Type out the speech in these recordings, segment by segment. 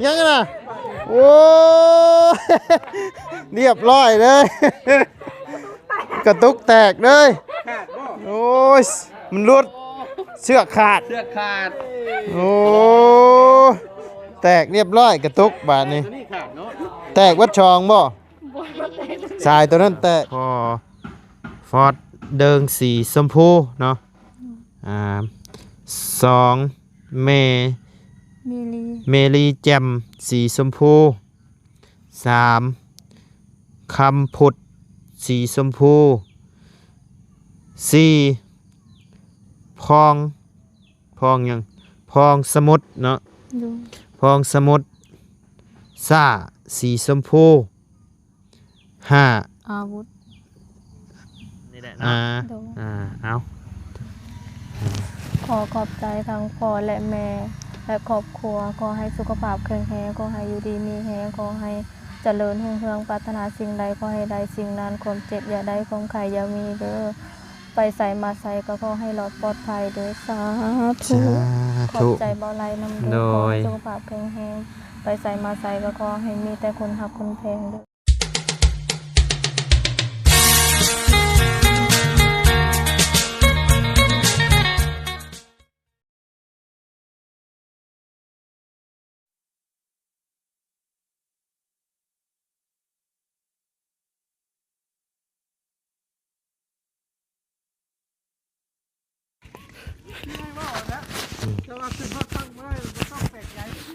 ຍັງນະ ໂອ້ຍ ຮຽບຮ້ອຍເລີຍ ກະຕຸກແຕກເລີຍ ໂອ້ຍ ມັນຫຼຸດ ເຊືອກຂາດ ເຊືອກຂາດ ໂອ້ ແຕກຮຽບຮ້ອຍ ກະຕຸກບາດນີ້ ໂຕນີ້ຂາດເນາະ ແຕກເບິດສອງບໍ່? ບໍ່ ສາຍໂຕນັ້ນແຕກ ພໍ ຟອດເດິງສີຊົມພູເນາະ ອ່າ ສອງ ແມ່ ເມລີ ເມລີແຈ່ມສີຊົມພູ ສາມ ຄຳພຸດສີຊົມພູ ສີ່ ພອງ ພອງຫຍັງ ພອງສະໝຸດເນາະ ໂດຍ ພອງສະໝຸດ ຊ້າສີຊົມພູ ຫ້າ ອາວຸດ ນີ້ແຫຼະເນາະ ອ່າ ໂດຍ ອ່າ ເອົາ ຂໍຂອບໃຈທັງພໍ່ ແລະ ແມ່ ແລະ ຄອບຄົວ ຂໍໃຫ້ສຸຂະພາບແຂງແຮງ ຂໍໃຫ້ຢູ່ດີມີແຮງ ຂໍໃຫ້ຈະເລີນຮຸ່ງເຮືອງ ປາດຖະໜາສິ່ງໃດ ຂໍໃຫ້ໄດ້ສິ່ງນັ້ນ ຄວາມເຈັບຢ່າໄດ້ ຄວາມໄຂ້ຢ່າມີເດີ ໄປໃສມາໃສກໍຂໍໃຫ້ລອດປອດໄພເດີ ສາທຸ ສາທຸ ຂອບໃຈເບົາໄລນຳເດີ ໂດຍ ຂໍໃຫ້ສຸຂະພາບແຂງແຮງ ໄປໃສມາໃສກໍຂໍໃຫ້ມີແຕ່ຄົນຮັກຄົນແພງເດີ.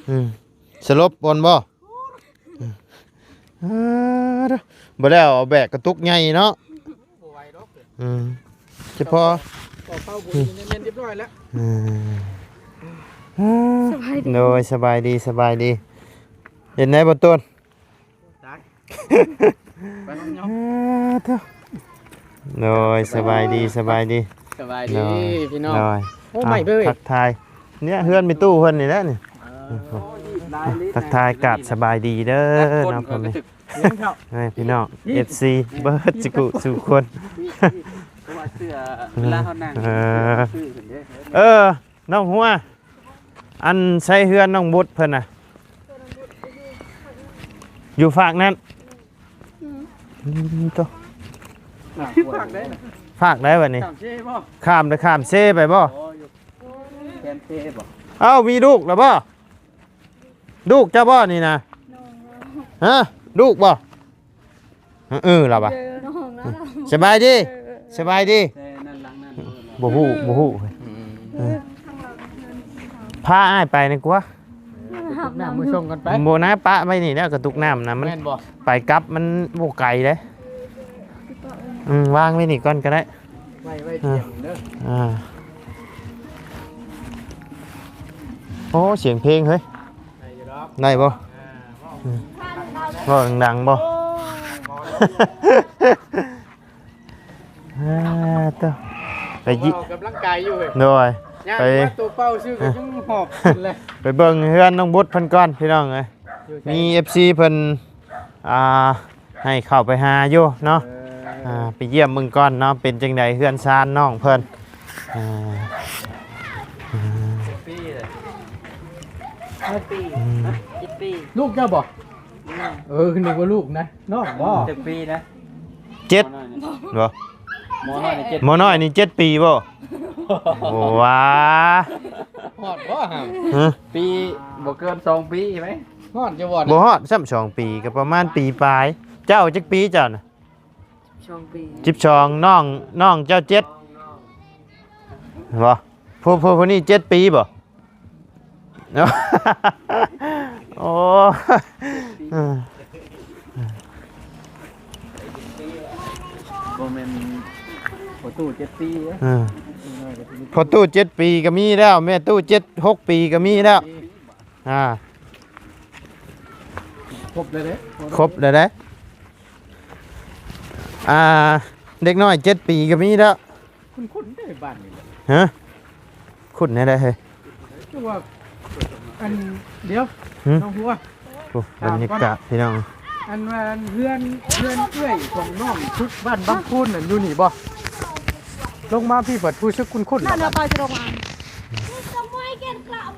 ອືມ ສະຫຼົບກ່ອນບໍ່? ອືມ ເອີ ບໍ່ແລ້ວເອົາແບກກະຕຸກໃຫຍ່ເນາະ. ບໍ່ໄຫວດອກ ອືມ ສະເພາະ ຂໍເປົ່າບຸນນີ້ແມ່ນຮຽບຮ້ອຍແລ້ວ ອືມ ສະບາຍດີ ໂດຍ ສະບາຍດີ ສະບາຍດີ ເຫັນໄດ໋ບໍ່ຕູນ ຕາຍ ໄປນຳ ເອີ ໂດຍ ສະບາຍດີ ສະບາຍດີ ສະບາຍດີ ໂດຍ ພີ່ນ້ອງ ໂດຍ ໂອ້ ເອົາ ໃໝ່ເບີຍ ທັກທາຍ ເນຍ ເຮືອນແມ່ຕູ້ເພິ່ນນີ້ແຫຼະນີ້ ເອີ ທັກທາຍກາບສະບາຍດີເດີເນາະ ພໍ່ແມ່ ນີ້ພີ່ນ້ອງ ເອັຟຊີ ເບິດສຸກຸສູ່ຄົນ ເພາະວ່າເສື້ອເວລາເຮົານັ່ງ ເອີ ເອີ ນ້ອງຫົວ ອັນໃສເຮືອນນ້ອງບຸດເພິ່ນນະ ຢູ່ຟາກນັ້ນ ອືມ ອືມ ໂຕ ຟາກໃດ ຟາກໃດບັດນີ້ ຂ້າມເຊບໍ່ ຂ້າມໄດ້ ຂ້າມເຊໄປບໍ່? ອໍ ຢູ່ແຄມເຊບໍ່? ເອົ້າ ມີລູກແລ້ວບໍ່? ລູກເຈົ້າບໍ່ນີ້ນະ? ຮະ ລູກບໍ່? ເອີ ລາວວ່າ ນ້ອງລາວ ສະບາຍດີ ເອີ ສະບາຍດີ ເອີ ນັ້ນຫຼັງນັ້ນ ບໍ່ຮູ້ ບໍ່ຮູ້ ອືມ ເອີ ພາອ້າຍໄປນີ້ກວ່າ ບໍ່ນະ ປະໄວ້ນີ້ແຫຼະ ກະຕຸກນ້ຳນະ ມັນ ແມ່ນບໍ່? ໄປກັບມັນບໍ່ໄກເດ້ ອືມ ວາງໄວ້ນີ້ກ່ອນກະໄດ້ ໄວ້ ໄວ້ ເອີ ຕຽມເດີ ອ່າ ໂອ້ ສຽງເພງເຮີ້ຍ ໄດ້ຢູ່ດອກ ໄດ້ບໍ່? ອ່າ ເວົ້າ ອືມ ເວົ້າດັງໆບໍ່? ອ່າ ໂຕ ໄປຍິ ອອກກຳລັງກາຍຢູ່ເວີຍ ໂດຍ ຍ່າງ ໄປ ມາໂຕເປົ່າຊື່ກໍຍັງຫອບຂຶ້ນເລີຍ ໄປເບິ່ງເຮືອນນ້ອງບຸດເພິ່ນກ່ອນ ພີ່ນ້ອງເອີຍ ຢູ່ໃສ ມີເອັຟຊີເພິ່ນ ອ່າ ໃຫ້ເຂົ້າໄປຫາຢູ່ເນາະ ເອີ ອ່າ ໄປຢ້ຽມເບິ່ງກ່ອນເນາະ ເປັນຈັ່ງໃດເຮືອນຊານນ້ອງເພິ່ນ ອ່າ ອືມ ເຈັດປີ ອືມ ເຈັດປີ ລູກເຈົ້າບໍ່? ອືມ ເອີ ນຶກວ່າລູກນະ ນ້ອງບໍ່? ເຈັດປີນະ ເຈັດ ບໍ່? ໝໍນ້ອຍນີ້ເຈັດ ໝໍນ້ອຍນີ້ເຈັດປີບໍ່? ໂອ້ ຫວ່າ ຮອດບໍ່ຫະ? ຮະ? ປີ ບໍ່ເກີນສອງປີໄໝ? ຮອດຢູ່ບໍ່ນະ? ບໍ່ຮອດຊ້ຳສອງປີ ກໍປະມານປີປາຍ. ເຈົ້າຈັກປີເຈົ້ານະ? ສອງປີ ສິບສອງ ນ້ອງ ນ້ອງເຈົ້າເຈັດບໍ່? ຜູ້ ຜູ້ ຜູ້ນີ້ເຈັດປີບໍ່? ໂອ້ ບໍ່ແມ່ນພໍ່ຕູ້ເຈັດປີເດ້ ເອີ ພໍ່ຕູ້ເຈັດປີກໍມີແລ້ວ ແມ່ຕູ້ເຈັດ ຫົກປີກໍມີແລ້ວ ອ່າ ຄົບແລ້ວເດ້ ຄົບແລ້ວເດ້ ອ່າ ເດັກນ້ອຍເຈັດປີກໍມີແລ້ວ. ຄຸ້ນໆເດ້ ບ້ານນີ້ແຫຼະ ຮະ ຄຸ້ນແນວໃດເຮີ້ຍ? ຄືວ່າ ອັນ ດຽວ ຫຶ? ນ້ອງຫົວ ໂອ້ ບັນຍາກາດພີ່ນ້ອງ ອັນວ່າເຮືອນ ເຮືອນເອື້ອຍຂອງນ້ອງທຸກບ້ານບາງຄູນນັ້ນ ຢູ່ນີ້ບໍ່? ລົງມາພີ້ບັດຮູ້ສຶກຄຸ້ນໆ ນັ້ນລະ ໄປຊິລົງມາ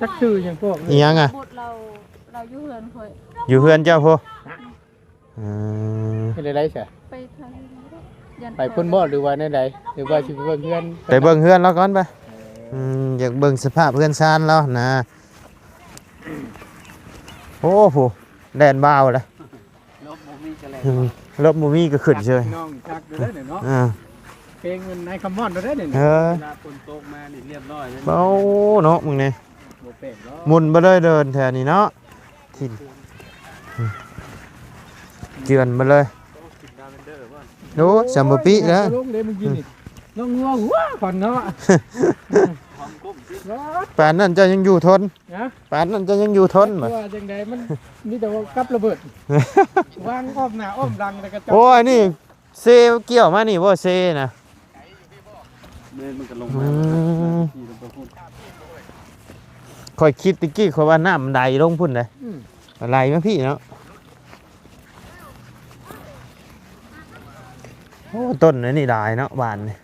ຈັກຊື່ຫຍັງພວກນີ້ ອີຫຍັງອະ? ບຸດລາວ ເຮົາຢູ່ເຮືອນຂ້ອຍ ຢູ່ເຮືອນເຈົ້າພຸ້ນ. ເອີ ເຮັດໃດໃສ? ໄປທາງ ໄປພຸ້ນບໍ່ ຫຼືວ່າແນວໃດ? ຫຼືວ່າຊິໄປເບິ່ງເຮືອນ? ໄປເບິ່ງເຮືອນລາວກ່ອນໄປ. ເອີ ອືມ ຢາກເບິ່ງສະພາບເຮືອນຊານລາວນະ. ໂອ້ ຜູ້ແລ່ນບ່າວລະ. ລົມບໍ່ມີກໍແລ່ນ ອືມ ລົມບໍ່ມີກໍຂຶ້ນເຊີຍ. ນ້ອງຈັກຢູ່ເດ້ເນາະ. ອ່າ ເພງເງິນນາຍຄຳມ່ອນເດ້ນີ້. ເອີ ເວລາຝົນຕົກມານີ້ລຽບຮ້ອຍເລີຍ. ໂອ້ ເນາະ ມຶງນີ້ ບໍ່ແປກດອກ ໝຸ່ນໄປເລີຍເດີນແຖວນີ້ເນາະ. ຖິ່ນ ອືມ ເຈື່ອນໄປເລີຍ. ໂອ້ ສຳບໍ່ປິແລ້ວ ລົງເດ້ມື້ກີ້ນີ້. ອືມ ນ້ອງງົວຫົວຂວັນເນາະ. ປານນັ້ນເຈົ້າຍັງຢູ່ທົນ? ຮະ? ປານນັ້ນເຈົ້າຍັງຢູ່ທົນບໍ່? ວ່າຈັ່ງໃດ ມັນມີແຕ່ວ່າກັບລະເບີດ ວາງອ້ອມໜ້າອ້ອມຫຼັງ ແລ້ວກໍຈັບ. ໂອ້ ອັນນີ້ເຊກ່ຽວມານີ້ບໍ່ ເຊນະ? ແມ່ນ ມັນກໍລົງມາ. ອືມ ຂ້ອຍຄິດຕະກີ້ ຂ້ອຍວ່ານ້ຳໄຫຼລົງພຸ້ນເດ້. ອືມ ໄຫຼມາພີ້ເນາະ. ໂອ້ ຕົ້ນອັນນີ້ຫຼາຍເນາະ ບ້ານນີ້.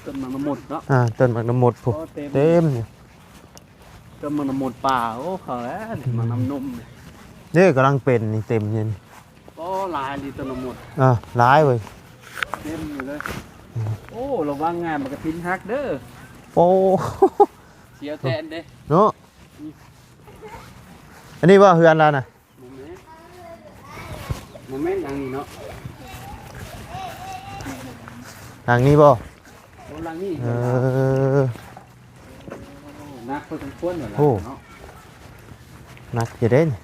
ຕົ້ນໝາກນະມົດເນາະ. ອ່າ ຕົ້ນໝາກນະມົດພຸ້ນ. ໂອ້ ເຕັມ ເຕັມຢູ່. ຕົ້ນໝາກນະມົດປ່າ. ໂອ້ ເຂົາແຫຼະ ອືມ ໝາກນ້ຳນົມເດ້ ກຳລັງເປັນນີ້ ເຕັມຢູ່ນີ້. ໂອ້ ຫຼາຍອີ່ຫຼີຕົ້ນໝາກນະມົດ. ອ່າ ຫຼາຍເວີ້ຍ ເຕັມຢູ່ເລີຍ. ອືມ ໂອ້ ລະວັງງາມ ໝາກກະທິນຫັກເດີ. ໂອ້ ເສຍແທນເດ້ເນາະ. ອືມ ອັນນີ້ບໍ່ເຮືອນລາວນະ? ບໍ່ແມ່ນ ບໍ່ແມ່ນຫຼັງນີ້ເນາະ. ຫຼັງນີ້ບໍ່? ໂອ້ ຫຼັງນີ້. ເອີ ໜັກພໍສົມຄວນແລ້ວເນາະ. ໂອ້ ໜັກຢູ່ເດ້ນີ້.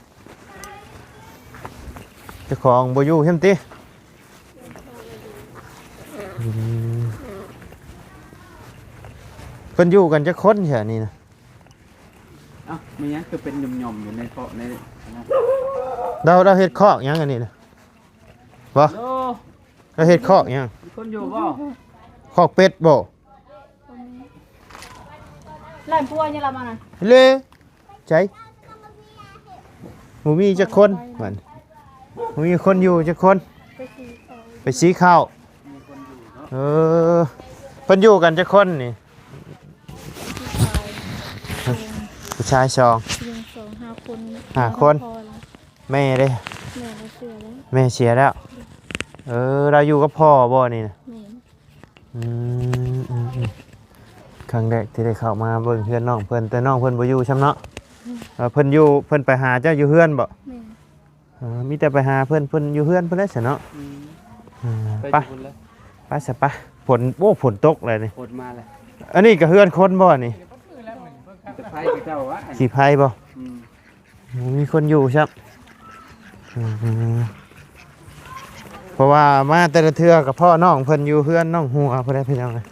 ເຈົ້າຂອງບໍ່ຢູ່ຊັ້ນຕິ? ອືມ ເພິ່ນຢູ່ກັນຈັກຄົນແຖວນີ້ນະ? ເອົ້າ ແມ່ນຫຍັງຄືເປັນຫຍ້ອມໆຢູ່ໃນເພາະໃນນັ້ນ? ລາວ ລາວເຮັດຄອກຫຍັງອັນນີ້ນະ? ບໍ່ ໂອ້ ລາວເຮັດຄອກຫຍັງ? ມີຄົນຢູ່ບໍ່? ຄອກເປັດບໍ່? ຫຼາຍຜົວຍັງລະມານະ ເລ ໃຈ ບໍ່ມີຈັກຄົນ ມັນບໍ່ມີຄົນຢູ່ຈັກຄົນ. ໄປສີເຂົ້າ ໄປສີເຂົ້າ. ເອີ ເພິ່ນຢູ່ກັນຈັກຄົນນີ້? ຜູ້ຊາຍສອງ ຜູ້ຍິງສອງ ຫ້າຄົນ ຫ້າຄົນ. ແມ່ເດ້? ແມ່ລາວເສຍແລ້ວ ແມ່ເສຍແລ້ວ. ເອີ ລາວຢູ່ກັບພໍ່ບໍ່ນີ້ນະ? ແມ່ນ. ອືມ ອືມ ອືມ ຄັ້ງແລກທີ່ໄດ້ເຂົ້າມາເບິ່ງເຮືອນນ້ອງເພິ່ນ ແຕ່ນ້ອງເພິ່ນບໍ່ຢູ່ຊ້ຳເນາະ. ອືມ ເອີ ເພິ່ນຢູ່ ເພິ່ນໄປຫາເຈົ້າຢູ່ເຮືອນບໍ່? ແມ່ນ. ເອີ ມີແຕ່ໄປຫາເພິ່ນ ເພິ່ນຢູ່ເຮືອນເພິ່ນແຫຼະຊັ້ນເນາະ. ອືມ ເອີ ໄປ ໄປ ໄປຊະ ໄປ. ຝົນ ໂອ້ ຝົນຕົກແລ້ວນີ້ ຝົນມາແລ້ວ. ອັນນີ້ກໍເຮືອນຄົນບໍ່ນີ້? ຂີ້ໄພເຂົາເຈົ້າວະ ຂີ້ໄພບໍ່? ອືມ ບໍ່ມີຄົນຢູ່ຊ້ຳ. ອືມ ເພາະວ່າມາແຕ່ລະເທື່ອກໍພໍ້ນ້ອງເພິ່ນຢູ່ເຮືອນນ້ອງຫົວພຸ້ນແຫຼະ ພີ່ນ້ອງເອີຍ.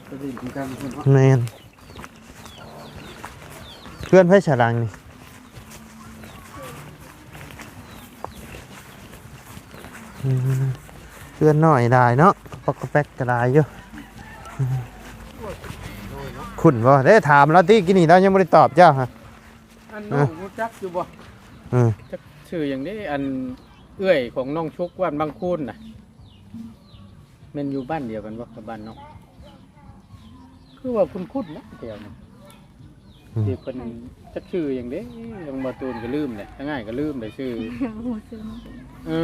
ໄປຫຼິ້ນນຳກັນພຸ້ນເນາະ. ແມ່ນ. ເຮືອນໃຜສະຫຼັງນີ້? ອືມ ເຮືອນນ້ອຍຫຼາຍເນາະ ປອກກະແປກກໍຫຼາຍຢູ່. ຄຸ້ນບໍ່? ໄດ້ຖາມລາວຕິ ກີ້ນີ້ລາວຍັງບໍ່ໄດ້ຕອບເຈົ້າຫະ. ອັນນ້ອງຮູ້ຈັກຢູ່ບໍ່? ເອີ ຈັກຊື່ຫຍັງເດ້ ອັນເອື້ອຍຂອງນ້ອງຊຸກ ບ້ານບາງຄູນນະ. ແມ່ນຢູ່ບ້ານດຽວກັນບໍ່ກັບບ້ານນ້ອງ? ຄືວ່າຄຸ້ນໆນະແຖວນີ້. ອືມ ທີ່ເພິ່ນ ຈັກຊື່ຫຍັງເດ້ ທາງບ່າວຕູນກໍລືມແຫຼະ ທາງອ້າຍກໍລືມໄດ້ຊື່. ບໍ່ຮູ້ຊື່. ເອີ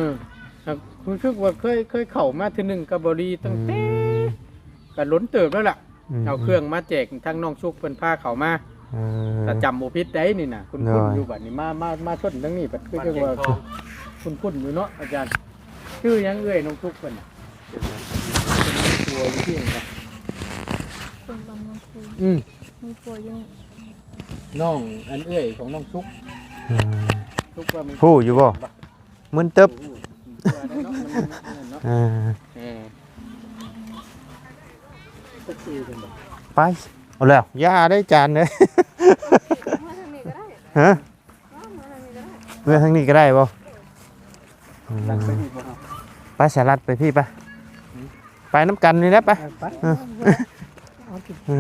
ຫາກຮູ້ສຶກວ່າເຄີຍ ເຄີຍເຂົ້າມາເທື່ອໜຶ່ງກັບບ່າວລີ ຕັ້ງແຕ່ ອືມ ກໍດົນເຕີບແລ້ວລະ. ອືມ ເອົາເຄື່ອງມາແຈກທາງນ້ອງຊຸກເພິ່ນພາເຂົ້າມາ. ເອີ ຖ້າຈຳບໍ່ຜິດໄດ໋ນີ້ນະ ຄຸ້ນໆ ໂດຍ ຢູ່ບັດນີ້ ມາ ມາ ມາຊົນທາງນີ້ບັດຄືຈັ່ງວ່າຄຸ້ນໆຢູ່ເນາະອາຈານ. ຊື່ຫຍັງເອື້ອຍນ້ອງຊຸກເພິ່ນນະ? ເພິ່ນມີຜົວຢູ່ທີ່ນີ້ນະ? ຄົນບ້ານໂນນຄູນ. ອືມ ມີຜົວຢູ່ນີ້. ນ້ອງ ອັນເອື້ອຍຂອງນ້ອງຊຸກ. ອືມ ຊຸກວ່າມັນ ຮູ້ຢູ່ບໍ່? ມຶນຕຶບ. ເອີ ເອີ ໄປ ເອົາແລ້ວ ຢ່າໄດ້ຈານເດ້. ຮະ? ເມືອທາງນີ້ກໍໄດ້ບໍ່? ອືມ ໄປສະລັດໄປພີ້ໄປ. ໄປນຳກັນນີ້ແຫຼະ ໄປ ໄປ ເອີ ເອີ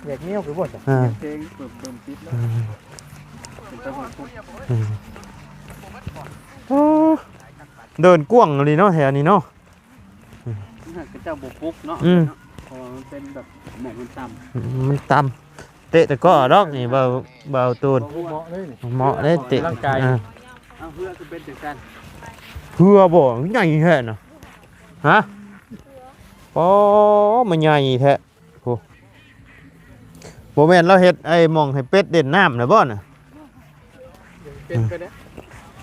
ແບກແນວໄປບໍ່ຊະ? ເອີ ເພງເປີດ ເປີດປິດແລ້ວ ເອີ ເປັນຕາຮອດພຸ້ນ ເອີ ໂອ້ ເດີ່ນກວ້າງອີ່ຫຼີເນາະ ແຖວນີ້ເນາະ. ເຂົາເຈົ້າບໍ່ປຸກເນາະ ອືມ ເພາະວ່າມັນເປັນແບບ ໝ່ອງມັນຕ່ຳ ອືມ ມັນຕ່ຳ. ຕະຕະກໍດອກນີ້ ເບົາ ເບົາຕູນ ບໍ່ ເໝາະເດ້ນີ້ ເໝາະເດ້ເຕະ ອອກກຳລັງກາຍ ເອີ ເອົາເຮືອຄືເປັນຈັ່ງຊັ້ນ ເຮືອບໍ່ ໃຫຍ່ແທ້ນະ ຮະ ອໍ ມັນໃຫຍ່ແທ້ ໂອ້ ບໍ່ແມ່ນລາວເຮັດໄອ້ໝ່ອງໃຫ້ເປັດເລ່ນນ້ຳນະບໍ່ນະ? ເປັດກໍໄດ້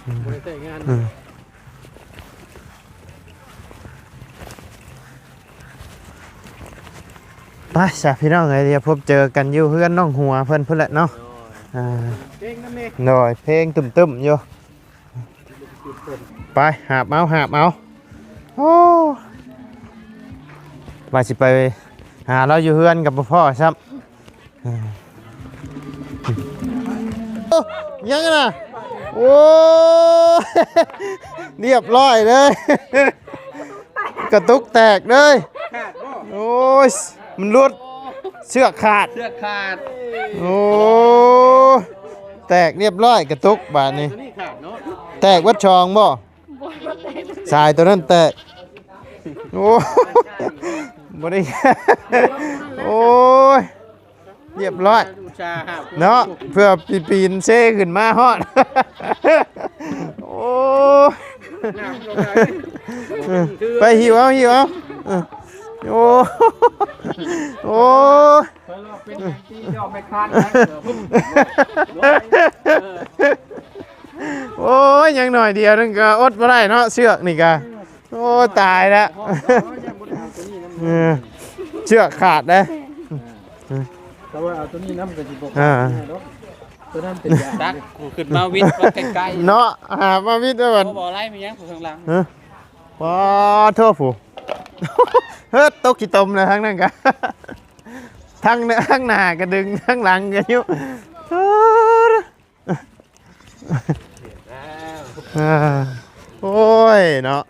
ອືມ ບໍ່ໄດ້ໃຊ້ງານ ອືມ ໄປຊະພີ່ນ້ອງເອີຍ ດຽວພົບເຈີກັນຢູ່ເຮືອນນ້ອງຫົວເພິ່ນພຸ້ນແຫຼະເນາະ ໂດຍ ອ່າ ເພງນຳແມ່ ໂດຍ ເພງຕຶ້ມໆຢູ່ ໄປ ຫາບເອົາ ຫາບເອົາ ໂອ້ ວ່າຊິໄປຫາລາວຢູ່ເຮືອນກໍບໍ່ພໍ້ຊ້ຳ ໂອ້ ຍັງນະ ໂອ້ ຮຽບຮ້ອຍເລີຍ ກະຕຸກແຕກເລີຍ ຂາດບໍ່? ໂອ້ຍ ມັນຫຼຸດ ເຊືອກຂາດ ເຊືອກຂາດ ໂອ້ ແຕກຮຽບຮ້ອຍກະຕຸກບາດນີ້ ໂຕນີ້ຂາດເນາະ ແຕກເບິດສອງບໍ່? ບໍ່ ບໍ່ແຕກ ສາຍໂຕນັ້ນແຕກ ໂອ້ ບໍ່ໄດ້ ໂອ້ຍ ຮຽບຮ້ອຍ ອຸດສ່າຫາບ ເນາະ ເພື່ອປີ ປີນເຊຂຶ້ນມາຮອດ ໂອ້ຍ ໜັກລົງໄດ້ ເອີ ໄປຫິ້ວເອົາ ຫິ້ວເອົາ ເອີ ໂອ້ ໂອ້ ຂ້ອຍວ່າເປັນຫຍັງທີ່ຍອມໃຫ້ຄານໄດ້ ໂອ້ຍ ຍັງໜ້ອຍດຽວໜຶ່ງກໍອົດບໍ່ໄດ້ເນາະ ເຊືອກນີ້ກະ ໂອ້ຍ ຕາຍແລ້ວ ເອີ ເຊືອກຂາດເດ້ ຖ້າວ່າເອົາໂຕນີ້ນຳກໍຊິບໍ່ຂາດ ອ່າ ດອກ ໂຕນັ້ນເປັນຢາງ ຕັກ ກູຂຶ້ນມາວິດໃກ້ໆ ເນາະ ຫາມາວິດແລ້ວບັດ ບໍ່ໄດ້ມີຫຍັງຜູ້ຂ້າງຫຼັງ ຮະ ປາໂທຜູ້ ເຮີ້ ຕົກຂີ້ຕົມແລ້ວທາງນັ້ນກະ ທາງ ທາງໜ້າກະດຶງ ທາງຫຼັງກະຍຸ ອ່າ ໂອ້ຍເນາະ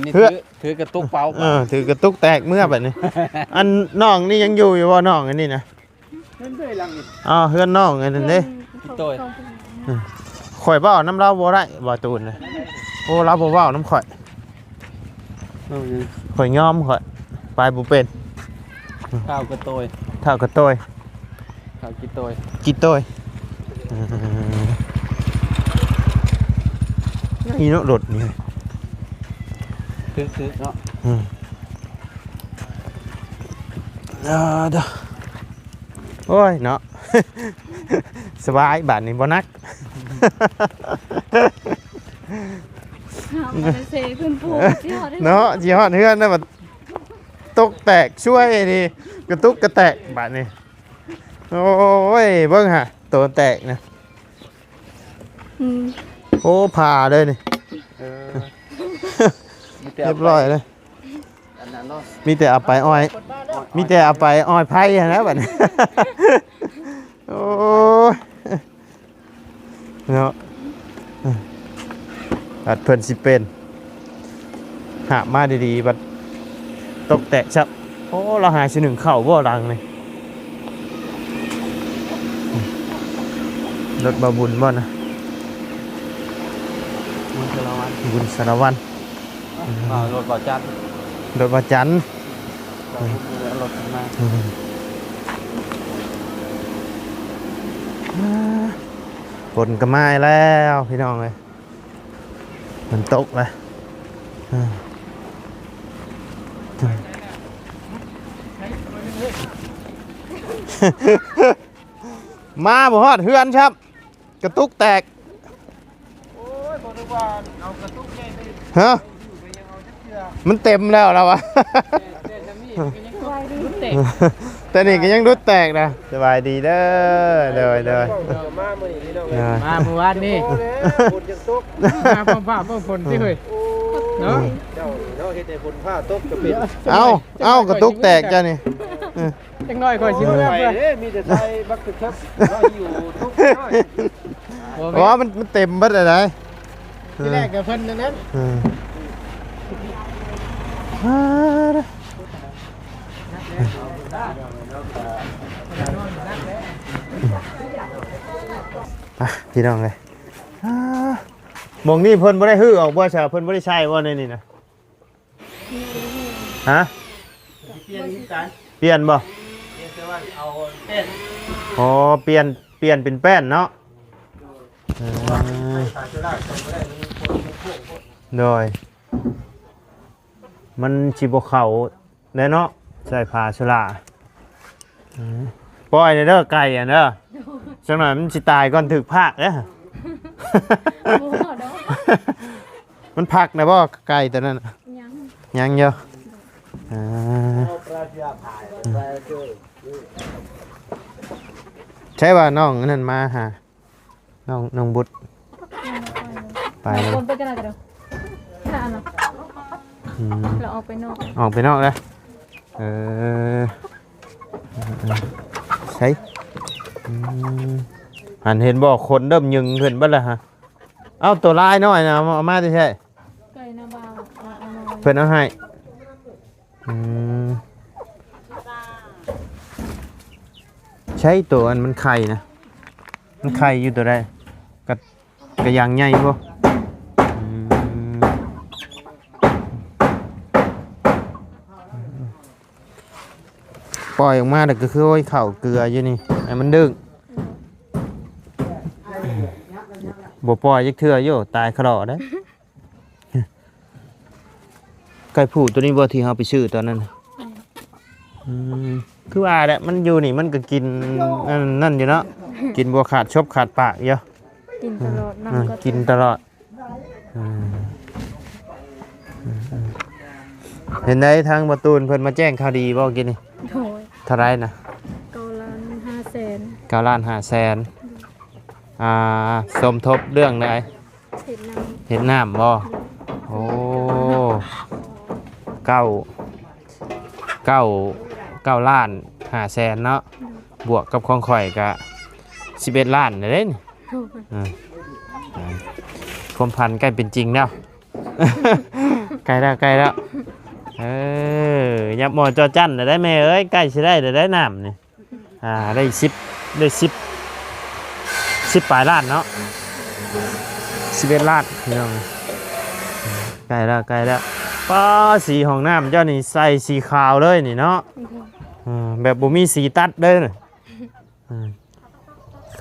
ນີ້ ເພື່ອ ຖື ຖືກະຕຸກເປົ່າ ເອີ ຖືກະຕຸກແຕກເມືອບັດນີ້ ອັນນ້ອງນີ້ຍັງຢູ່ຢູ່ບໍ່ ນ້ອງອັນນີ້ນະ? ເຮືອນເອື້ອຍຫຼັງນີ້ ອໍ ເຮືອນນ້ອງອັນນັ້ນເດ້ ໂດຍ ຂ້ອຍເວົ້ານຳລາວບໍ່ໄດ້ ບໍ່ຕູນເດ້ ໂອ້ ລາວບໍ່ເວົ້ານຳຂ້ອຍ ເວົ້າຫຍັງ? ຂ້ອຍຍອມ ຂ້ອຍໄປບໍ່ເປັນ ທ້າວກະໂຕຍ ທ້າວກະໂຕຍ ທ້າວກິໂຕຍ ກິໂຕຍ ອືມ ນີ້ເນາະ ລົດນີ້ ຖືກໆ ເນາະ ອືມ ອ່າ ເດີ ໂອ້ຍເນາະ ສະບາຍບາດນີ້ ບໍ່ໜັກ ເຮົາບໍ່ໄດ້ເຊຂຶ້ນພູ ຊິຮອດເຮືອນ ເນາະ ຊິຮອດເຮືອນແລ້ວບັດຕົກແຕກຊ່ວຍນີ້ ກະຕຸກກະແຕກບາດນີ້ ໂອ້ຍ ເບິ່ງຫາ ໂຕແຕກນະ ອືມ ໂອ້ ຜ່າເລີຍນີ້ ເອີ ຮຽບຮ້ອຍເລີຍ ອັນນັ້ນເນາະ ມີແຕ່ເອົາໄປອ້ອຍ ມີແຕ່ເອົາໄປອ້ອຍໄຜ່ຫັ້ນແຫຼະບັດນີ້ ໂອ້ຍ ເນາະ ບັດເພິ່ນຊິເປັນ ຫາບມາດີໆ ບັດຕົກແຕກຊ້ຳ ໂອ້ ລາວຫາຊິໜຶ້ງເຂົ້າບໍ່ຫຼັງນີ້ ລົດບ່າວບຸນບໍ່ນະ? ບຸນສາລະວັນ ບຸນສາລະວັນ ອ່າ ລົດບ່າວຈັນ ລົດບ່າວຈັນ ເອົາລົດຂຶ້ນມາ ຝົນກໍມາອີກແລ້ວພີ່ນ້ອງເອີຍ ຝົນຕົກແລ້ວ ມາບໍ່ຮອດເຮືອນຊ້ຳ ກະຕຸກແຕກ ໂອ້ຍ ບໍ່ໄດ້ວ່າເອົາກະຕຸກໃຫຍ່ໄປ ຮະ ມັນເຕັມແລ້ວລາວວ່າ ແຕ່ນີ້ກໍຍັງຫຼຸດແຕກນະ ສະບາຍດີເດີ ໂດຍ ໂດຍ ມາມື້ນີ້ພີ່ນ້ອງເອີຍ ມາມື້ວານນີ້ ຝົນຍັງຕົກ ມາພ້ອມຟ້າພ້ອມຝົນຕິເຮີ້ຍ ເນາະ ເຈົ້າເນາະ ເຮັດໃຫ້ຝົນຟ້າຕົກກໍເປັນ ເອົ້າ ເອົ້າ ກະຕຸກແຕກເຈົ້ານີ້ ຈັກໜ້ອຍຂ້ອຍຊິເມືອ ໄປເດ້ ມີແຕ່ໃສ່ບັກເຄັບ ເນາະ ຢູ່ຕຸກນ້ອຍ ບໍ່ແມ່ນ ອໍ ມັນ ມັນເຕັມເບິດແລ້ວໃດ ທີແລກກໍເພິ່ນນັ້ນ ເອີ ອ່ະ ພີ່ນ້ອງເອີຍ ອ່າ ໝ່ອງນີ້ເພິ່ນບໍ່ໄດ້ຮື້ອອກບໍ່ຊະ ເພິ່ນບໍ່ໄດ້ໃສ່ບໍ່ໃນນີ້ນະ? ຮະ? ປ່ຽນຄືກັນ ປ່ຽນບໍ່? ປ່ຽນແຕ່ວ່າເອົາແປ້ນ ອໍ ປ່ຽນ ປ່ຽນເປັນແປ້ນເນາະ. ເອີ ເພາະວ່າມັນໃຊ້ສາໂຊລ່າ ໃຊ້ບໍ່ໄດ້ ມັນຄົນ ມັນໂຄ້ງໂພດ. ໂດຍ ມັນຊິບໍ່ເຂົ້າແຫຼະເນາະ ໃຊ້ຜ້າໂຊລ່າ. ເອີ ປ່ອຍແດ່ເດີໄກ່ຫັ້ນເດີ ຈັກໜ່ອຍມັນຊິຕາຍກ່ອນຖືກພາກເດີ. ບໍ່ດອກ ມັນພັກແລ້ວບໍ່ໄກ່ຕົວນັ້ນ? ຍັງ ຍັງຢູ່. ອ່າ ໃຊ່ວ່ານ້ອງອັນນັ້ນມາຫາ ນ້ອງ ນ້ອງບຸດ ໄປແລ້ວ ຄົນໄປກັນນະ ອືມ ລາວອອກໄປນອກ ອອກໄປນອກແລ້ວ. ເອີ ໃສ່ ອືມ ຫັ້ນເຫັນບໍ່ ຄົນເລີ່ມຍຶງຂຶ້ນເບິດແລ້ວຫະ. ເອົ້າ ໂຕລາຍນ້ອຍນະ ເອົາມາແຕ່ໃສ? ໄກ່ນາບ່າວ ເອົາ ເອົາມາ ເພິ່ນເອົາໃຫ້. ອືມ ໃຊ້ໂຕອັນມັນໄຂ່ນະ ມັນໄຂ່ຢູ່ໂຕໃດ? ກະ ກະຢ່າງໃຫຍ່ບໍ່? ອືມ ປ່ອຍອອກມາແລ້ວກະຄື ໂອ້ຍ ເຂົ້າເກືອຢູ່ນີ້ ໃຫ້ມັນດຶງ. ບໍ່ປ່ອຍຈັກເທື່ອຢູ່ ຕາຍຄະລໍເດ້. ໄກ່ຜູ້ໂຕນີ້ບໍ່ ທີ່ເຮົາໄປຊື້ຕອນນັ້ນ? ອືມ ອືມ ຄືວ່າແຫຼະ ມັນຢູ່ນີ້ມັນກະກິນອັນນັ້ນຢູ່ເນາະ ກິນບໍ່ຂາດສົບຂາດປາກຢູ່ ກິນຕະຫຼອດ ເອີ ນຳກໍ ກິນຕະຫຼອດ. ອືມ ເຫັນໄດ໋ ທາງບໍ່ຕູນເພິ່ນມາແຈ້ງຂ່າວດີບໍ່ກີ້ນີ້? ໂດຍ ເທົ່າໃດນະ? ເກົ້າລ້ານຫ້າແສນ ເກົ້າລ້ານຫ້າແສນ. ອ່າ ສົມທົບເລື່ອງໃດ? ເຮັດນ້ຳ ເຮັດນ້ຳບໍ່? ໂອ້ ເກົ້າ ເກົ້າ ເກົ້າລ້ານຫ້າແສນເນາະ ບວກກັບຂອງຂ້ອຍກະສິບເອັດລ້ານແລ້ວເດ້ນີ້. ໂອ້ຍ ອ່າ ອ່າ ຄວາມຝັນໃກ້ເປັນຈິງແລ້ວ ໃກ້ແລ້ວ ໃກ້ແລ້ວ. ເອີ ຫຍັບໝໍ້ຈໍ້ຈັ້ນແລ້ວໄດ໋ແມ່ເອີຍ ໃກ້ຊິໄດ້ແລ້ວໄດ໋ນ້ຳນີ້. ອ່າ ໄດ້ສິບ ໄດ້ສິບ ສິບປາຍລ້ານເນາະ ສິບເອັດລ້ານພີ່ນ້ອງ. ໃກ້ແລ້ວ ໃກ້ແລ້ວ. ປ້າ ສີຫ້ອງນ້ຳເຈົ້ານີ້ໃສ່ສີຂາວເລີຍນີ້ເນາະ. ອືມ ເອີ ແບບບໍ່ມີສີຕັດເດີ. ອືມ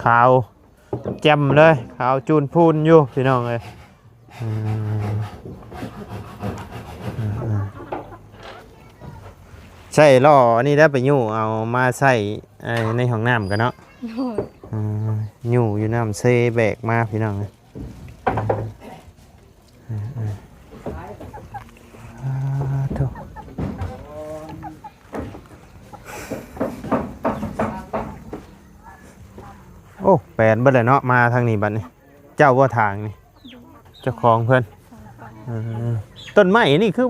ຂາວແຈ່ມເລີຍ ຂາວຈູນພູນຢູ່ພີ່ນ້ອງເອີຍ. ອືມ ອືມ ໃຊ້ລໍ້ອັນນີ້ໄດ້ໄປຍູ້ເອົາມາໃສ່ໃນຫ້ອງນ້ຳກັນເນາະ. ໂດຍ ອືມ ຍູ້ຢູ່ນ້ຳເຊແບກມາພີ່ນ້ອງເອີຍ. ອືມ ອືມ ອືມ ອ່າ ໂທ້ ໂອ້ ແປນເບິດແລ້ວເນາະ ມາທາງນີ້ບັດນີ້. ເຈົ້າບໍ່ທາງນີ້? ເຈົ້າຂອງເພິ່ນ. ເອີ ຕົ້ນໄມ້ນີ້ຄື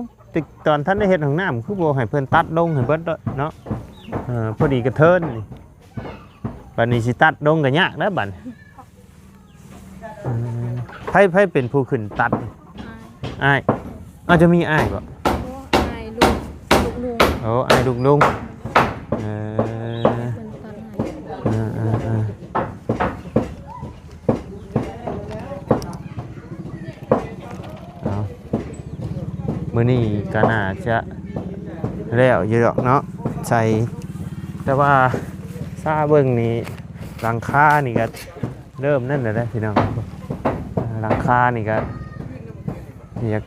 ຕອນທ່ານໄດ້ເຮັດຫ້ອງນ້ຳ ຄືບໍ່ໃຫ້ເພິ່ນຕັດລົງໃຫ້ເບິດເນາະ? ເອີ ພໍດີກະເທີນນີ້ ບັດນີ້ຊິຕັດລົງກະຍາກແລ້ວບັດນີ້. ອືມ ໃຜ ໃຜເປັນຜູ້ຂຶ້ນຕັດ? ອ້າຍ ອ້າຍ. ເອົ້າ ເຈົ້າມີອ້າຍບໍ່? ບໍ່ ອ້າຍລູກ ລູກລຸງ. ໂອ້ ອ້າຍລູກລຸງ. ເອີ ເພິ່ນຕັດໃຫ້. ເອີ ເອີ ເອີ ເອົາ ມື້ນີ້ກະໜ້າຈະແລ້ວຢູ່ດອກເນາະ ໃສ່ ແຕ່ວ່າຊາເບິ່ງນີ້ ຫຼັງຄານີ້ກະ ເລີ່ມນັ້ນແຫຼະເດ້ພີ່ນ້ອງ. ຫຼັງຄານີ້ກະຢາກ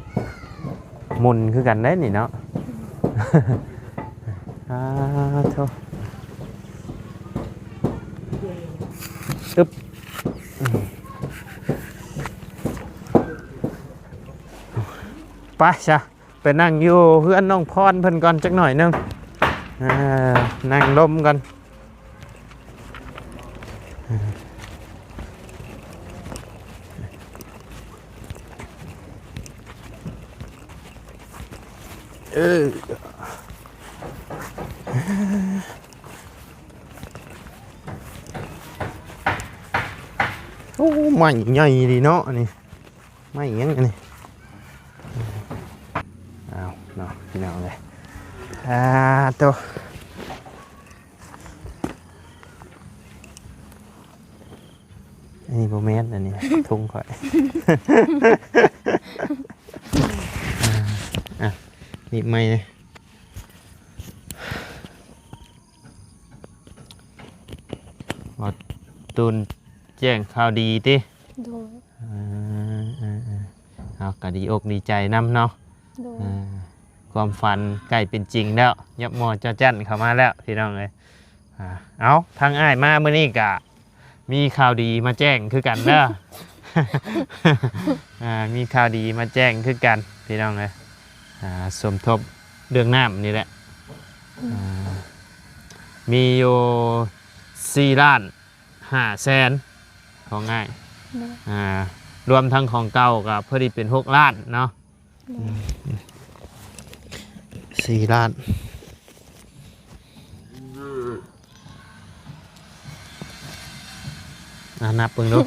ໝຸ່ນຄືກັນເດ້ນີ້ເນາະ. ອາ ໂທ້ ອຶບ ໄປຊະ. ໄປນັ່ງຢູ່ເຮືອນນ້ອງພອນເພິ່ນກ່ອນຈັກໜ້ອຍໜຶ່ງ ເອີ ນັ່ງລົມກ່ອນ. ເອີ ໂອ້ ໄມ້ໃຫຍ່ດີເນາະອັນນີ້. ໄມ້ຫຍັງອັນນີ້? ອ້າວເນາະ ພີ່ນ້ອງເອີຍ ອາໂຕ ອັນນີ້ບໍ່ແມ່ນ ອັນນີ້ຖົງຂ້ອຍ. ອ່າ ນີ້ໄມ້ເດ້. ຕູນແຈ້ງຂ່າວດີຕິ? ໂດຍ ເອີໆໆ ເອົາ ກໍດີອົກດີໃຈນຳເນາະ ໂດຍ ອ່າ ຄວາມຝັນໃກ້ເປັນຈິງແລ້ວ ຍົກໝໍ້ເຈົ້າຈັ້ນເຂົ້າມາແລ້ວພີ່ນ້ອງເອີຍ. ອ່າ ເອົາ ທາງອ້າຍມາມື້ນີ້ກະມີຂ່າວດີມາແຈ້ງຄືກັນເດີ ອ່າ ມີຂ່າວດີມາແຈ້ງຄືກັນພີ່ນ້ອງເອີຍ. ອ່າ ສົມທົບເລື່ອງນ້ຳນີ້ແຫຼະ ອືມ ອ່າ ມີຢູ່ສີ່ລ້ານຫ້າແສນຂອງອ້າຍ ໂດຍ ອ່າ ລວມທັງຂອງເກົ່າກໍພໍດີເປັນຫົກລ້ານເນາະ ໂດຍ ສີ່ລ້ານ ອ່າ ນັບເບິ່ງດູ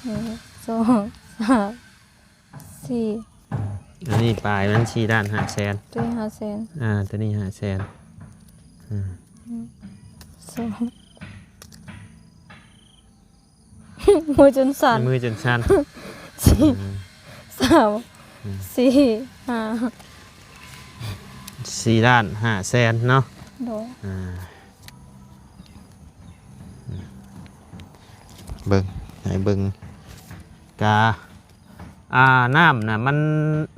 ໜຶ່ງ ສອງ ສາມ ສີ່ ອັນນີ້ປາຍມັນສີ່ລ້ານຫ້າແສນ ຕົວນີ້ຫ້າແສນ ອ່າ ຕົວນີ້ຫ້າແສນ ອືມ ສອງ ມືຈົນສັ່ນ ມືຈົນສັ່ນ ສີ່ ອືມ ສາມ ອືມ ສີ່ ຫ້າ ສີ່ລ້ານຫ້າແສນເນາະ ໂດຍ ອ່າ ເບິ່ງ ໃຫ້ເບິ່ງ ກາ ອ່າ ນ້ຳນະ ມັນ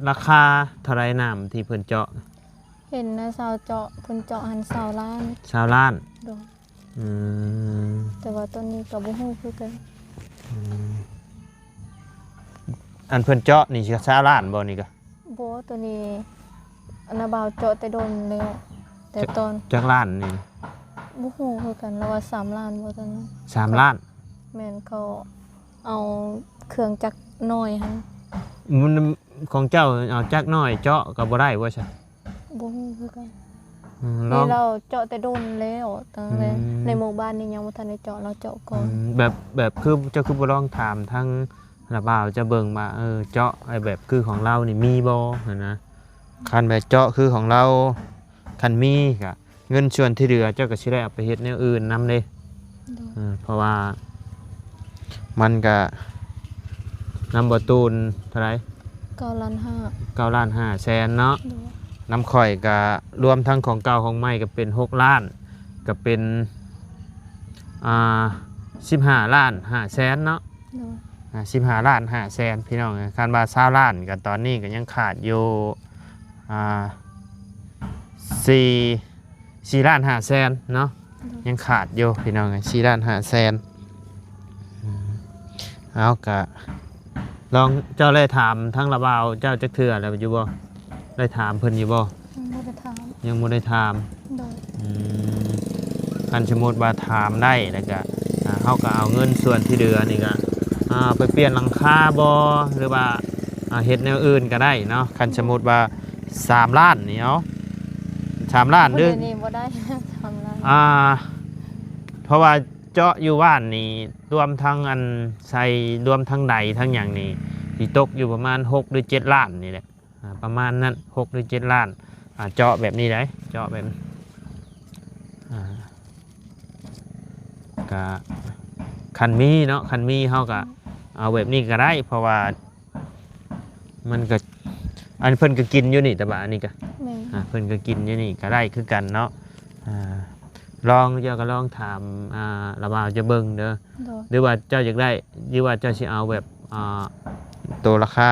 ລາຄາເທົ່າໃດ ນ້ຳທີ່ເພິ່ນເຈາະ? ເຫັນນາຊາວເຈາະ ເພິ່ນເຈາະຫັ້ນຊາວລ້ານ ຊາວລ້ານ ໂດຍ ອືມ ແຕ່ວ່າຕອນນີ້ກໍບໍ່ຮູ້ຄືກັນ ອືມ ອັນເພິ່ນເຈາະນີ້ຊິຊາວລ້ານບໍ່ນີ້ກະ? ບໍ່ ໂຕນີ້ອັນນາບ່າວເຈາະແຕ່ດົນແລ້ວ ແຕ່ຕອນ ຈັກລ້ານນີ້? ບໍ່ຮູ້ຄືກັນ ລາວວ່າສາມລ້ານບໍ່ຕອນນັ້ນ ສາມລ້ານ ແມ່ນ ເຂົາເອົາເຄື່ອງຈັກນ້ອຍຫັ້ນ ມັນ ຂອງເຈົ້າເອົາຈັກນ້ອຍເຈາະກໍບໍ່ໄດ້ບໍ່ຊະ? ບໍ່ຮູ້ຄືກັນ ອືມ ນີ້ລາວເຈາະແຕ່ດົນແລ້ວ ຕັ້ງແຕ່ ອືມ ໃນໝູ່ບ້ານນີ້ຍັງບໍ່ທັນໄດ້ເຈາະ ລາວເຈາະກ່ອນ ອືມ ແບບ ແບບຄືເຈົ້າຄືບໍ່ລອງຖາມທາງລະບ່າວເຈົ້າເບິ່ງວ່າ ເອີ ເຈາະໄອ້ແບບຄືຂອງລາວນີ້ມີບໍ່ຫັ້ນນະ? ຄັນແບບເຈາະຄືຂອງລາວ ຄັນມີກະ ເງິນສ່ວນທີ່ເຫຼືອເຈົ້າກໍຊິໄດ້ເອົາໄປເຮັດແນວອື່ນນຳເດ້ ໂດຍ ເອີ ເພາະວ່າມັນກະນຳບໍ່ຕູນເທົ່າໃດ? ເກົ້າລ້ານຫ້າ ເກົ້າລ້ານຫ້າແສນເນາະ ໂດຍ ນຳຂ້ອຍກະລວມທັງຂອງເກົ່າຂອງໃໝ່ກໍເປັນຫົກລ້ານ ກໍເປັນ ອ່າ ສິບຫ້າລ້ານຫ້າແສນເນາະ ໂດຍ ອ່າ ສິບຫ້າລ້ານຫ້າແສນ ພີ່ນ້ອງເອີຍ. ຄັນວ່າຊາວລ້ານກໍຕອນນີ້ກໍຍັງຂາດຢູ່ ອ່າ ສີ່ ສີ່ລ້ານຫ້າແສນເນາະ ໂດຍ ຍັງຂາດຢູ່ພີ່ນ້ອງເອີຍ ສີ່ລ້ານຫ້າແສນ. ອືມ ເອົາ ກະລອງ ເຈົ້າໄດ້ຖາມທາງລະບ່າວເຈົ້າຈັກເທື່ອແລ້ວຢູ່ບໍ່? ໄດ້ຖາມເພິ່ນຢູ່ບໍ່? ຍັງບໍ່ໄດ້ຖາມ ຍັງບໍ່ໄດ້ຖາມ ໂດຍ ອືມ ຄັນສົມມຸດວ່າຖາມໄດ້ແລ້ວກະ ອ່າ ເຮົາກໍເອົາເງິນສ່ວນທີ່ເຫຼືອນີ້ກະ ອ່າ ໄປປ່ຽນຫຼັງຄາບໍ່ ຫຼືວ່າ ອ່າ ເຮັດແນວອື່ນກໍໄດ້ເນາະ. ຄັນສົມມຸດວ່າສາມລ້ານນີ້ ເອົາ ສາມລ້ານ ດຽວນີ້ບໍ່ໄດ້ ສາມລ້ານ ອ່າ ເພາະວ່າເຈາະຢູ່ບ້ານນີ້ ລວມທັງອັນໃສ່ ລວມທັງໃດທັງຫຍັງນີ້ ຊິຕົກຢູ່ປະມານຫົກ ຫຼື ເຈັດລ້ານນີ້ແຫຼະ ອ່າ ປະມານນັ້ນ ຫົກ ຫຼື ເຈັດລ້ານ ອ່າ ເຈາະແບບນີ້ໄດ໋ ເຈາະແບບ ອ່າ ກະ ຄັນມີເນາະ ຄັນມີເຮົາກະເອົາແບບນີ້ກໍໄດ້ ເພາະວ່າມັນກະ ອັນເພິ່ນກໍກິນຢູ່ນີ້ ຕາບາອັນນີ້ກະ ແມ່ນ ອ່າ ເພິ່ນກໍກິນຢູ່ນີ້ກໍໄດ້ຄືກັນເນາະ. ອ່າ ລອງ ເຈົ້າກໍລອງຖາມ ອ່າ ລະບ່າວເຈົ້າເບິ່ງເດີ ໂດຍ ຫຼືວ່າເຈົ້າຢາກໄດ້ ຫຼືວ່າເຈົ້າຊິເອົາແບບ ອ່າ ໂຕລາຄາ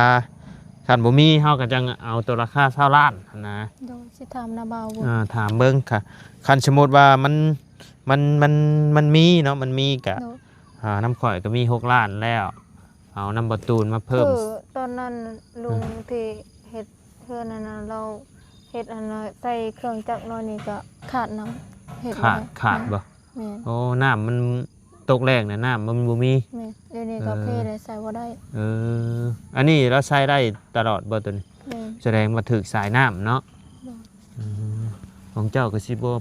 ຄັນບໍ່ມີເຮົາກໍຈັ່ງເອົາໂຕລາຄາຊາວລ້ານຫັ້ນນະ ໂດຍ ຊິຖາມນາບ່າວເບິ່ງ ອ່າ ຖາມເບິ່ງ ຄັນສົມມຸດວ່າມັນ ມັນ ມັນ ມັນມີເນາະ ມັນມີກະ ໂດຍ ອ່າ ນຳຂ້ອຍກໍມີຫົກລ້ານແລ້ວ ເອົານຳບໍ່ຕູນມາເພີ່ມ ຄືຕອນນັ້ນລຸງ ອືມ ທີ່ເຮັດເຮືອນນັ້ນນະ ລາວເຮັດອັນນັ້ນ ໃສ່ເຄື່ອງຈັກໜ້ອຍນີ້ກໍຂາດນ້ຳ ເຮັດ ຂາດ ບໍ່ໄດ້ ຂາດບໍ່? ແມ່ນ ໂອ້ ນ້ຳມັນ ຕົກແລ້ງນະ ນ້ຳມັນບໍ່ມີ ແມ່ນ ດຽວນີ້ກໍ ເອີ ເພແລ້ວ ໃຊ້ບໍ່ໄດ້ ເອີ ອັນນີ້ລາວໃຊ້ໄດ້ຕະຫຼອດບໍ່ໂຕນີ້? ແມ່ນ ສະແດງວ່າຖືກສາຍນ້ຳເນາະ ໂດຍ ອືມ ຂອງເຈົ້າກໍຊິບໍ່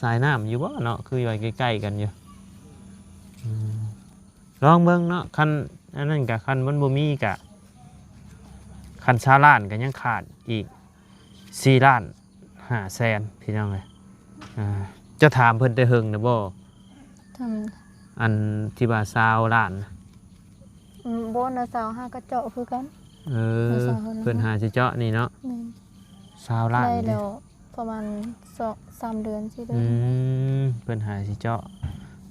ສາຍນ້ຳຢູ່ບໍ່ເນາະ ຄືຢູ່ໃກ້ໆກັນຢູ່ ອືມ ລອງເບິ່ງເນາະ ຄັນອັນນັ້ນກະ ຄັນມັນບໍ່ມີກະ ຄັນຊາວລ້ານກໍຍັງຂາດອີກສີ່ລ້ານຫ້າແສນ ພີ່ນ້ອງເອີຍ. ອ່າ ເຈົ້າຖາມເພິ່ນແຕ່ເຫິງນະບໍ່? ຖາມ ອັນທີ່ວ່າຊາວລ້ານນະ? ອືມ ບໍ່ນະ ຊາວຫ້າກໍເຈາະຄືກັນ ເອີ ຊາວຫ້າ ເພິ່ນຫາຊິເຈາະນີ້ເນາະ ແມ່ນ ຊາວລ້ານ ໄດ້ແລ້ວ ເ ປະມານສອງ ສາມເດືອນ ສີ່ເດືອນ. ອືມ ເພິ່ນຫາຊິເຈາະ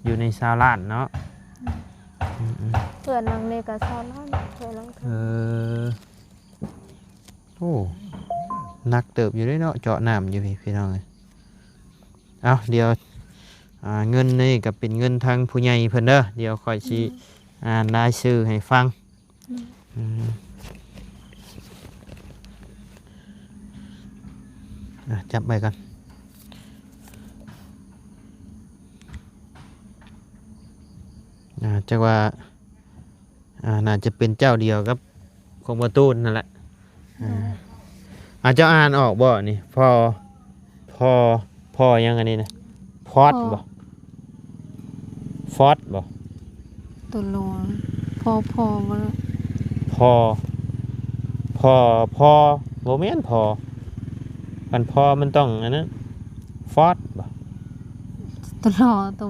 ຢູ່ໃນຊາວລ້ານເນາະ. ອືມ ອືມໆ ເຮືອນຫຼັງນີ້ກໍຊາວລ້ານ ເຮືອນຫຼັງເທິງ. ເອີ ໂອ້ ໜັກເຕີບຢູ່ເດ້ເນາະ ເຈາະນ້ຳຢູ່ພີ້ ພີ່ນ້ອງເອີຍ. ເອົາ ດຽວ ອ່າ ເງິນນີ້ກໍເປັນເງິນທາງຜູ້ໃຫຍ່ເພິ່ນເດີ ດຽວຂ້ອຍຊິ ອືມ ອ່ານລາຍຊື່ໃຫ້ຟັງ. ອືມ ອືມ ອ່າ ຈັບໄວ້ກ່ອນ. ອ່າ ຈັກວ່າ ອ່າ ໜ້າຈະເປັນເຈົ້າດຽວກັບຂອງບໍ່ຕູນນັ້ນແຫຼະ. ອືມ ອ່າ ເຈົ້າອ່ານອອກບໍ່ນີ້? ພໍ ພໍ ພໍຫຍັງອັນນີ້ນະ? ຟອດ ພໍ ບໍ່? ຟອດ ບໍ່? ຕົວລອ ພໍ ພໍ ບໍ່ລະ? ພໍ ພໍ ພໍ ບໍ່ແມ່ນພໍ. ຄັນພໍມັນຕ້ອງອັນນັ້ນ ຟອດ ບໍ່? ຕົວລອ ຕົວ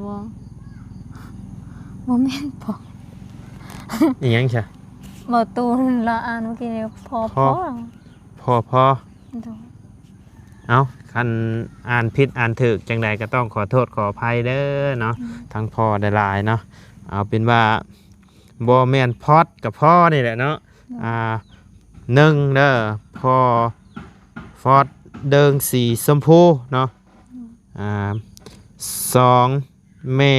ບໍ່ແມ່ນພໍ. ອີຫຍັງຊະ? ບໍ່ຕູນລາວອ່ານເມື່ອກີ້ນີ້ ພໍ ພໍ ພໍ ພໍ ພໍ. ໂດຍ. ເອົ້າ ຄັນອ່ານຜິດອ່ານຖືກຈັ່ງໃດກໍຕ້ອງຂໍໂທດຂໍອະໄພເດີເນາະ ອືມ ທັງພໍຫຼາຍໆເນາະ. ເອົາເປັນວ່າບໍ່ແມ່ນພອດກໍພໍນີ້ແຫຼະເນາະ. ອືມ ອ່າ ໜຶ່ງເດີ ພໍ ຟອດເດິງສີຊົມພູເນາະ. ອືມ ອ່າ ສອງ ແມ່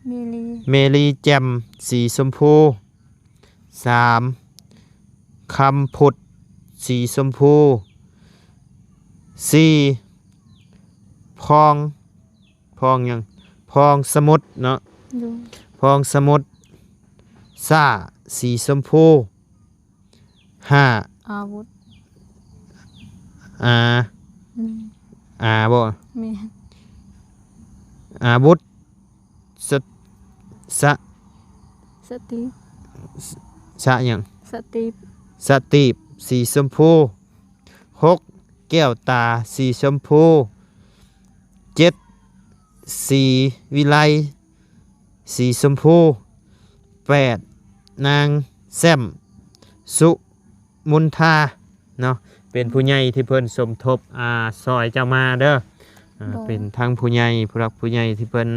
ເມລີ ເມລີແຈ່ມສີຊົມພູ. ສາມ ຄຳພຸດສີຊົມພູ. ສີ່ ພອງ ພອງຫຍັງ? ພອງສະໝຸດເນາະ. ໂດຍ. ພອງສະໝຸດ ຊ້າສີຊົມພູ. ຫ້າ ອາວຸດ ອາ ອືມ ອາບໍ່? ແມ່ນ ອາວຸດ ສະ ສະ ສະຕີບ ສະຫຍັງ? ສະຕີບ ສະຕີບສີຊົມພູ. ຫົກ ແກ້ວຕາສີຊົມພູ. ເຈັດ ສີວິໄລສີຊົມພູ. ແປດ ນາງແຊ້ມ ສຸມຸນທາ ເນາະ ເປັນຜູ້ໃຫຍ່ທີ່ເພິ່ນສົມທົບ ອ່າ ຊ່ອຍເຈົ້າມາເດີ. ອ່າ ໂດຍ. ເປັນທັງຜູ້ໃຫຍ່ ຜູ້ຫຼັກຜູ້ໃຫຍ່ທີ່ເພິ່ນ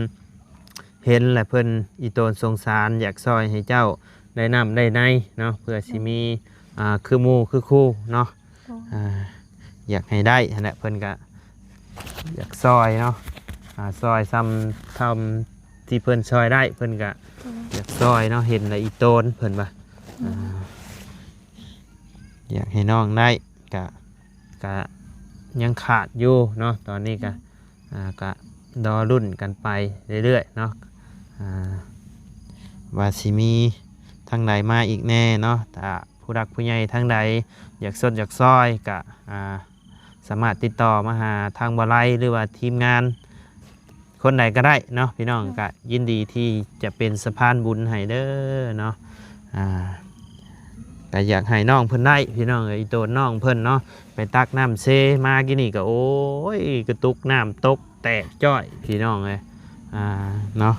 ເຫັນ ແລະ ເພິ່ນອີ່ຕົນສົງສານ ຢາກຊ່ອຍໃຫ້ເຈົ້າໄດ້ນ້ຳໄດ້ໃນເນາະ ເພື່ອຊິມີ ໂດຍ ອ່າ ຄືໝູ່ຄືຄູ່ເນາະ. ໂດຍ. ອ່າ ຢາກໃຫ້ໄດ້ຫັ້ນແຫຼະ ເພິ່ນກະຢາກຊ່ອຍເນາະ ອ່າ ຊ່ອຍສ່ຳເທົ່າທີ່ເພິ່ນຊ່ອຍໄດ້ ເພິ່ນກະ ໂດຍ ຢາກຊ່ອຍເນາະ ເຫັນແລ້ວອີ່ຕົນເພິ່ນວ່າ ໂດຍ ອ່າ ຢາກໃຫ້ນ້ອງໄດ້ ກະ ກະຍັງຂາດຢູ່ເນາະ ຕອນນີ້ກະ ອືມ ອ່າ ກະລໍລຸ້ນກັນໄປເລື້ອຍໆເນາະ ອ່າ ວ່າຊິມີທາງໃດມາອີກແດ່ເນາະ. ຖ້າຜູ້ຫຼັກຜູ້ໃຫຍ່ທາງໃດຢາກຊົດຢາກຊ່ອຍ ກະ ອ່າ ສາມາດຕິດຕໍ່ມາຫາທາງບໍ່ໄລ ຫຼືວ່າທີມງານ ຄົນໃດກໍໄດ້ເນາະ ພີ່ນ້ອງ ໂດຍ ກະຍິນດີທີ່ຈະເປັນສະພານບຸນໃຫ້ເດີເນາະ. ອ່າ ກະຢາກໃຫ້ນ້ອງເພິ່ນໄດ້ ພີ່ນ້ອງເອີຍ ອີ່ໂຕນນ້ອງເພິ່ນເນາະ ໄປຕັກນ້ຳເຊມາກີ້ນີ້ກະ ໂອ້ຍ ກະຕຸກນ້ຳຕົກແຕກຈ້ອຍ ພີ່ນ້ອງເອີຍ ອ່າ ເນາະ.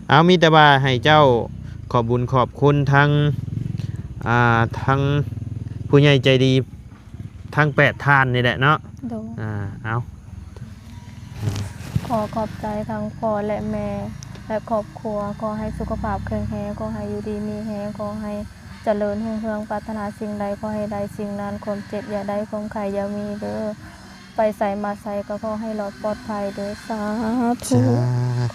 ເອົາ ມີແຕ່ວ່າໃຫ້ເຈົ້າຂອບບຸນຂອບຄຸນທັງ ອ່າ ທັງຜູ້ໃຫຍ່ໃຈດີ ທັງແປດທ່ານນີ້ແຫຼະເນາະ. ໂດຍ. ອ່າ ເອົາ ຂໍຂອບໃຈທັງພໍ່ ແລະ ແມ່ ແລະ ຄອບຄົວ ຂໍໃຫ້ສຸຂະພາບແຂງແຮງ ຂໍໃຫ້ຢູ່ດີມີແຮງ ຂໍໃຫ້ຈະເລີນຮຸ່ງເຮືອງ ປາດຖະໜາສິ່ງໃດ ຂໍໃຫ້ໄດ້ສິ່ງນັ້ນ ຄວາມເຈັບຢ່າໄດ້ ຄວາມໄຂ້ຢ່າມີເດີ ໄປໃສມາໃສກໍຂໍໃຫ້ລອດປອດໄພເດີ ສາທຸ. ສາ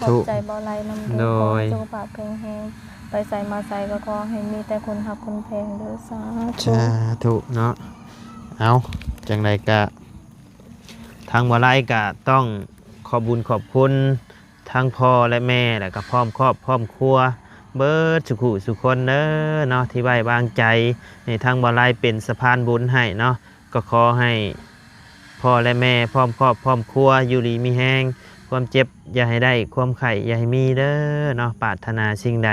ທຸ. ຂອບໃຈບໍ່ໄລນຳເດີ ໂດຍ ຂໍໃຫ້ສຸຂະພາບແຂງແຮງ ໄປໃສມາໃສກໍຂໍໃຫ້ມີແຕ່ຄົນຮັກຄົນແພງເດີ ສາທຸ ສາທຸເນາະ. ເອົາ ຈັ່ງໃດກະ ທາງບໍ່ໄລກະຕ້ອງຂອບບຸນຂອບຄຸນທັງພໍ່ ແລະ ແມ່ ແລະ ກະພ້ອມຄອບພ້ອມຄົວ ເບິດສຸຜູ້ສຸຄົນເດີເນາະ ທີ່ໄວ້ວາງໃຈໃຫ້ທາງບໍ່ໄລເປັນສະພານບຸນໃຫ້ເນາະ. ກໍຂໍໃຫ້ພໍ່ ແລະ ແມ່ ພ້ອມຄອບພ້ອມຄົວ ຢູ່ດີມີແຮງ ຄວາມເຈັບຢ່າໃຫ້ໄດ້ ຄວາມໄຂ້ຢ່າໃຫ້ມີເດີເນາະ. ປາດຖະໜາສິ່ງໃດ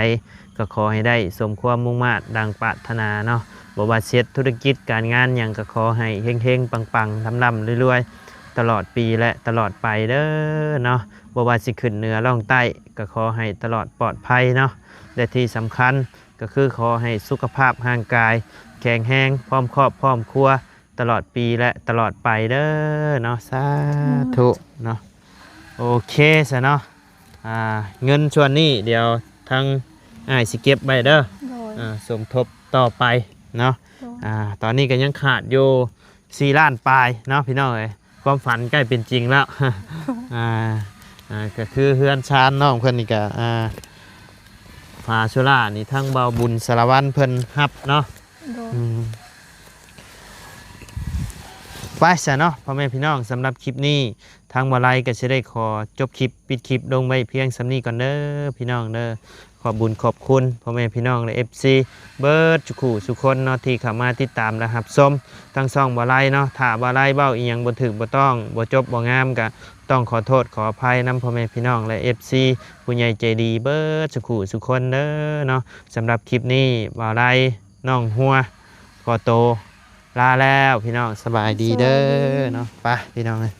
ກໍຂໍໃຫ້ໄດ້ສົມຄວາມມຸ່ງມາດດັ່ງປາດຖະໜາເນາະ. ບໍ່ວ່າຊິເຮັດທຸລະກິດການງານຫຍັງ ກໍຂໍໃຫ້ເຮັງໆ ປັງໆ ລ່ຳໆ ລວຍໆ ຕະຫຼອດປີ ແລະ ຕະຫຼອດໄປເດີເນາະ. ບໍ່ວ່າຊິຂຶ້ນເໜືອລ່ອງໃຕ້ ກໍຂໍໃຫ້ຕະຫຼອດປອດໄພເນາະ ແລະ ທີ່ສຳຄັນກໍຄືຂໍໃຫ້ສຸຂະພາບຮ່າງກາຍແຂງແຮງ ພ້ອມຄອບພ້ອມຄົວ ຕະຫຼອດປີ ແລະ ຕະຫຼອດໄປເດີເນາະ ສາທຸເນາະ. ໂອເຄຊະເນາະ ອ່າ ເງິນສ່ວນນີ້ດຽວທາງອ້າຍຊິເກັບໄວ້ເດີ ໂດຍ ອ່າ ສົມທົບຕໍ່ໄປເນາະ. ໂດຍ ອ່າ ຕອນນີ້ກໍຍັງຂາດຢູ່ສີ່ລ້ານປາຍເນາະ ພີ່ນ້ອງເອີຍ ຄວາມຝັນໃກ້ເປັນຈິງແລ້ວ. ອ່າ ອ່າ ກໍຄືເຮືອນຊານນ້ອງເພິ່ນນີ້ກໍ ອ່າ ຝາໂຊລານີ້ທາງເບົາບຸນສາລະວັນເພິ່ນຮັບເນາະ. ໂດຍ ອືມ ໄປຊະເນາະ ພໍ່ແມ່ພີ່ນ້ອງ ສຳລັບຄລິບນີ້ ທາງບໍ່ໄລກໍຊິໄດ້ຂໍຈົບຄລິບ ປິດຄລິບລົງໄວ້ພຽງສ່ຳນີ້ກ່ອນເດີ ພີ່ນ້ອງເດີ. ຂອບບຸນຂອບຄຸນພໍ່ແມ່ພີ່ນ້ອງ ແລະ ເອັຟຊີ ເບິດສູ່ຄູ່ສູ່ຄົນເນາະ ທີ່ເຂົ້າມາຕິດຕາມ ແລະ ຮັບຊົມທາງຊ່ອງບໍ່ໄລເນາະ. ຖ້າບໍ່ໄລເວົ້າອີ່ຫຍັງບໍ່ຖືກບໍ່ຕ້ອງ ບໍ່ຈົບບໍ່ງາມ ກໍຕ້ອງຂໍໂທດຂໍອະໄພນຳພໍ່ແມ່ພີ່ນ້ອງ ແລະ ເອັຟຊີ ຜູ້ໃຫຍ່ໃຈດີເບິດສູ່ຄູ່ສູ່ຄົນເດີເນາະ. ສຳລັບຄລິບນີ້ ບ່າວໄລ ນ້ອງຫົວ ຂໍໂຕລາແລ້ວ ພີ່ນ້ອງ ສະບາຍດີເດີເນາະ. ໄປພີ່ນ້ອງເອີຍ